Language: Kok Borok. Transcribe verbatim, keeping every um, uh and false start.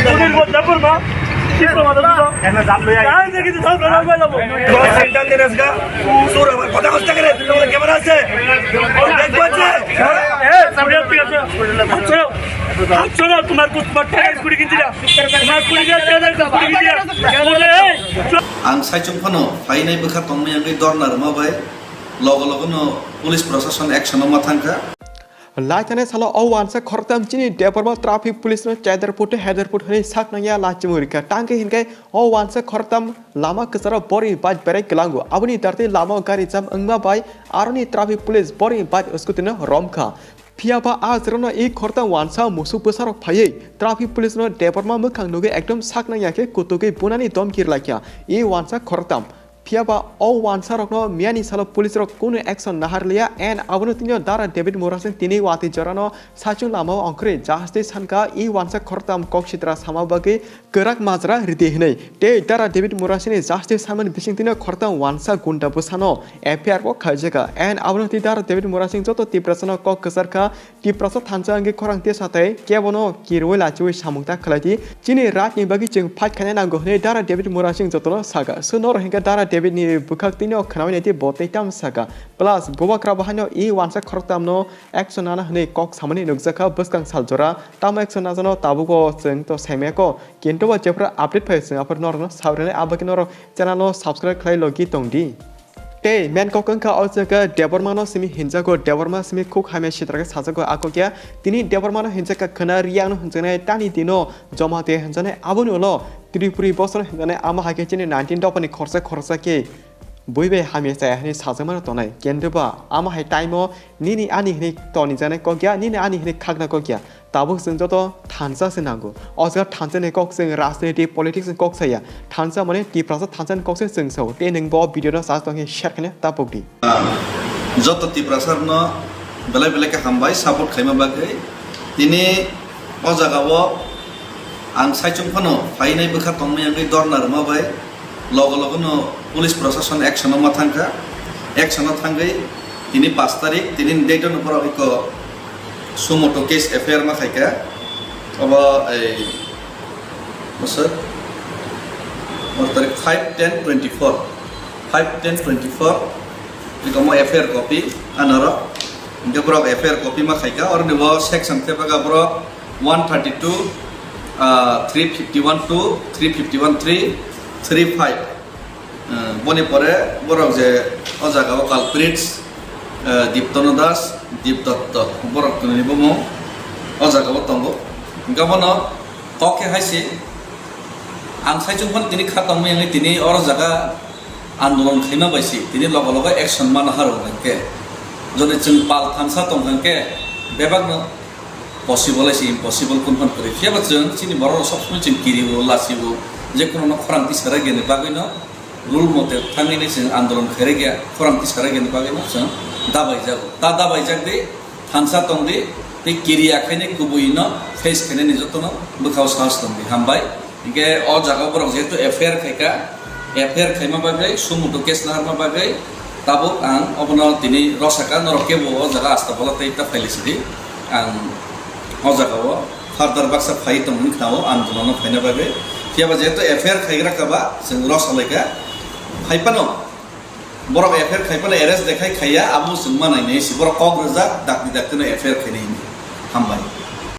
Center din asga. Sur abar kotha kotha kere, tumar camera ase. Dekho ase? Ang saichung phano phainai bwkha tongmani bagwi dorna rwma bai logo logo no police proshashan action o ma thangkha. Laithani salo o wansa khoroktham chini Debbarma traffic police no chedarput hedarput hwnwi sak nangya lachimung rikha. Tangkhe hinkhe o wansa khoroktham lama kwcharo bori bike berai kwlango. Aboni dartwi lama o gari jam wngma bai aroni traffic police bori bike scooty no romkha. Phiyaba a jorano i khoroktham wansa musuk bwsarok phaiwi traffic police no Debbarma mwkhang nugwi ekdom sak nangya khe kutugwi bunani domkir laikha. I wansa khoroktham. Phiyaba o wansarokno miyani salo police rok kunu action naharliya and abono tini Dara David Murasing tini watwi jorano saichung lama o ongkhorwi justice sanka i wansa khoroktham kok sitra sama bagwi kwrak majra ridi hwnwi. Tei Dara David Murasing ni justice sanmani bising tini khoroktham wansa gunda bwsano F I R bo khaijaga and abono tini Dara David Murasing joto Tiprasano kok kwcharkha. Tiprasa thansa wngwi khorang tesa tei kebono kirwi lachiwi samung ta khlai di. Chini right ni bagwi chwng fight khaina nango hwnwi Dara David Murasing jotono saga. So norok hinkhe Dara David ni bwkhak tini o khnawi nai di bo tei tamo saga. Plus Bubagra bo haino i wansa khoroktham no action nana hwnwi kok samani nukjakha bwskang sal jora. Tamo action najano tabuk o chwng to saimaya ko. Kintu bo jephru update phai chwng aphuru norokno sawi rwnai abagwi norok channel no subscribe khlai logi tong di. Tei main kok wngkha o jaga Debbarma no simi hinjago, Debbarma simi khuk hamya sitra khe sajago a kok ya. Tini Debbarma no hinjakha khwna Riang no hinjaknai tani dino joma te hinjaknai aboni ulo Tripuri bosor hinjaknai ama hai khe chini nineteen dopha ni khorsa khorsa khe bui bai hamya chaya hinwi sajakmano tongnai. Kintu ba ama hai time o nini ani hinwi tonijaknai kok ya, nini ani hinwi khakna kok ya. Tabuk chwng joto thansa se nango. O jaga thansa ni kok chwng rajniti, politics ni kok saya. Thansa mane Tiprasa thansa ni kok se chwng sao. Tei nwng bo video no sa tong khe share khaina ta pok di. Joto Tiprasa rokno belai belai khe hambai support khaima bagwi. Tini o jaga o ang saichung phano phainai bwkha tongmani bagwi dorna rwma bai logo logo no police proshashan action o ma thangkha. Action o thangwi tini pash tarik, tini date o no borok iko sumo to case F I R ma khaikha. Obo ei bosor, bosor tarik five ten twenty four, five ten twenty four, iko mo F I R copy anoro, hingke borok F I R copy ma khaikha, oro ni bo section tepaga borok one thirty two, ah, three fifty one two, three fifty one three, three five. Eh, boni pore borok je o jaga o culprits, eh, Diptono Das, Dip Dotto, borok twnwi bumung o jaga o tongo. Hingke bono kok khe hai se, ang saichung phano tini kha tongmani hwnwi tini oro jaga andolon khaima bai se, tini logo logo action mana harwk hwnkhe, jodi chwng pal thansa tong hwnkhe, bebakno possible hai se impossible kunu phano kwrwi. Phiya ba chwng chini borok rok sob somoi chwng kiri o, lasi o, je kuno no khorang tisara gini bagwi no, rule mote thangwi ni chwng andolon khairokya, khorang tisarokya ni bagwi no chwng dabaijak. Ta dabaijak di, thansa tong di, tei kiriya khainai kubui no face khainani jotono bwkhao sahas tong di. Hambai. Hinkhe o jaga borok jehetu F I R khaikha, F I R khaima bagwi, sumo to case naharma bagwi, tabuk ang obono tini rosaka norok kebo o jaga asta bola tei ta phailai sidi. Ang o jaga o further baksa phai tong wngkha o andolon no phaina bagwi. Phiya ba jehetu F I R khaigra kha ba, chwng rw salaikha. Hai phano borok F I R khai phano arrest de khai khaiya, abo chwng ma nainai si borok kok rwjak, dakti dakti no F I R khainai hwnwi. Hambai.